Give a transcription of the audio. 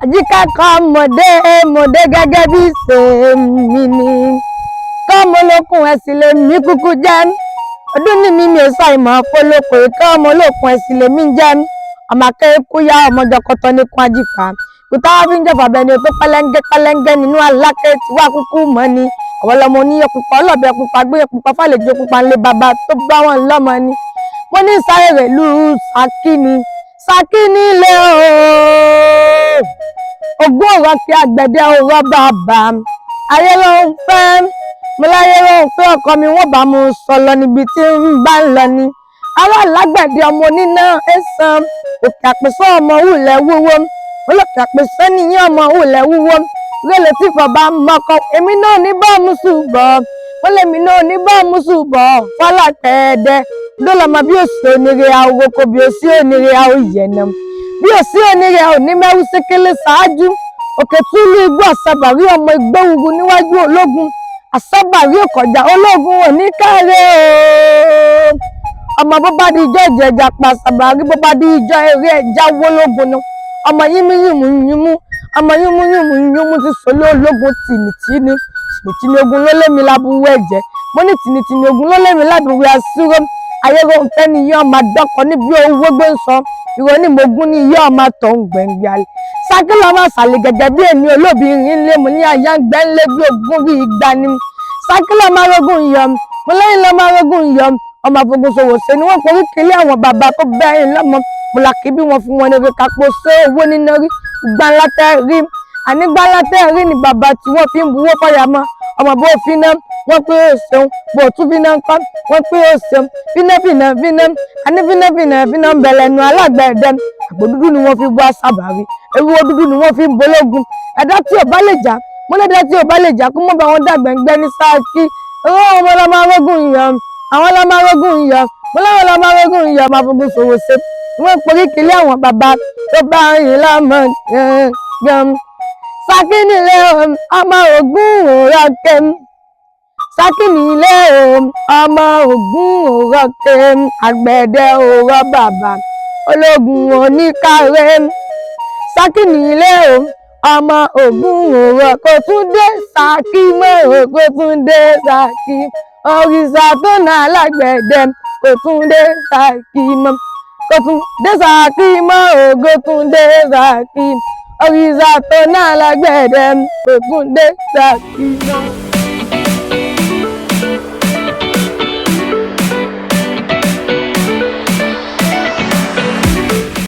Àjíkẹ́ kọ́ mọ̀dé mọ̀dé gẹ́gẹ́ bí ṣe mi ni kọ́ mo lókun ẹ̀sìn lè mí kúkú jẹ́. Ọdún ní mi mi ò ṣàìmọ̀ fọlọ́pọ̀ kọ́ ọmọ olókun ẹ̀sìn lè mí jẹ́. Ọmọ akẹ́kọ̀ọ́ yá ọmọ jọkọtọ ní kún ajífà kùtà wá fi ń jọfà bẹ́ẹ̀ ni tó pẹ́lẹ́ńgẹ́ pẹ́lẹ́ńgẹ́ nínú alákẹ́ tí wàá kúkú mọ́ ni. Àwọn ọlọmọ oníyẹ pupa, ọlọ́bẹ pupa, gbé pupa fàlejò pupa ńlẹ̀ bàbá tó bá wọn lọ́mọ ni. Mo ní sáré rẹ̀ lù Ṣakí ni, Ṣakí nílé ooo. Ogún ọ̀rọ̀ kí àgbẹ̀dẹ ọ̀rọ̀ bàbá ayé ló ń fẹ́ mo, láyé ló ń fẹ́ ọkọ mi, wọ́n bá mu sọ lọ níbi tí ń bá ń lọ ni. Ará alágbẹ̀dẹ ọmọ oníná ẹ̀sán òkè àpèsè ọmọ wùlẹ̀ wúwo, olókè àpèsè nìyẹn ọmọ wùlẹ̀ wúwo rẹlẹ̀ tí fọba mọ́kọ èmi náà ní bọ́ọ̀mù ṣùgbọ́n wọ́n lèmi náà ní bọ́ọ̀mù ṣùgbọ́n fọlákẹ́ẹ̀dẹ́ dọ́lọ́mọ bí òsì onírè àwòkọ bí òsì onírè àwòyẹ̀nà bí òsì onírè òní mẹ́rù sékélé ṣáájú òkè túlú igbó àsábàrí ọmọ igbóhugu níwájú ológun àsábàrí òkọjà ológun oníkàrẹ ooo. Ọmọ bó bá di ijó ìjẹjà pa àsábàrí, bó bá di ijó eré ẹja wọlógun ni ọmọ yínmú yínmú yínmú, ọmọ yínmú yínmú yínmú ti sọlé ológun tìǹtìní tìǹtìní ogun ló lémi lábúwé ẹ̀jẹ̀. Mo ní tìǹtìní ogun ló lémi lábúwé asúró. Ayérò ń fẹ́ ni iye ọmọ àdọ́kọ níbi owó gbé ń sọ ìrọ̀ ní mogún ní iye ọmọ tó ń gbẹ̀ngbẹ̀ àlè. Ṣakí lọ́mọ sàlẹ̀ gẹ́gẹ́ bí èmi olóbìnrin ńlé mo ní àyà ń gbẹ́ ńlé bí ogún bí igba ni. Ṣakí lọ́mọ arógún yọ mo lẹ́yìn lọ́mọ arógún yọ ọmọ afogunṣòwò ṣe ni wọ́n forí kílé àwọn bàbá tó bẹ́yìn lọ́mọ. Mo là kí bí wọ́n fún wọn ní orí kápò ṣé owó níná rí gbáńlá tẹ́ rí àní gbáńlá tẹ́ rí ni bàbá tí wọ́n fi ń buwó fọyà mọ́ ọmọ bó fi ná wọ́n pé ó ṣeun, bó tún fi ná kọ́ wọ́n pé ó ṣeun. Fíná fíná fíná àní fíná fíná fíná ń bẹ̀rẹ̀ nu alágbẹ̀dẹ. Àgbò dúdú ni wọ́n fi bọ́ àṣàbàrí, ewúro dúdú ni wọ́n fi ń bológun. Ẹ̀dá tí ò bá lè jà mo lè dá tí ò bá lè jà kó mọ́ bá wọn dàgbẹ̀ngbẹ́ ní Ṣakí. Owó ọmọ lọ́mọ arógùn yọ, àwọn lọ́mọ arógùn yọ mo láwọn lọ́mọ arógùn yọ máa fogun ṣòwò ṣe wọ́n porí kílé àwọn bàbá tó bá yín lọ́mọ gan. Ṣakí nílé ọmọ ògún òrọ̀kẹ́, Ṣakí nílé ọmọ ògún òrọ̀kẹ́, àgbẹ̀dẹ òrọ̀ bàbá ológun oníkàrẹ́. Ṣakí nílé ọmọ ògún òrọ̀ kò tún dé Ṣakí mọ́, kò tún dé Ṣakí. Òrìṣà tó nà alágbẹ̀dẹ kò tún dé Ṣakí mọ́, kò tún dé Ṣakí mọ́, kò tún dé Ṣakí. Òrìṣà tó nà alágbẹ̀dẹ kò tún dé Ṣakí mọ́.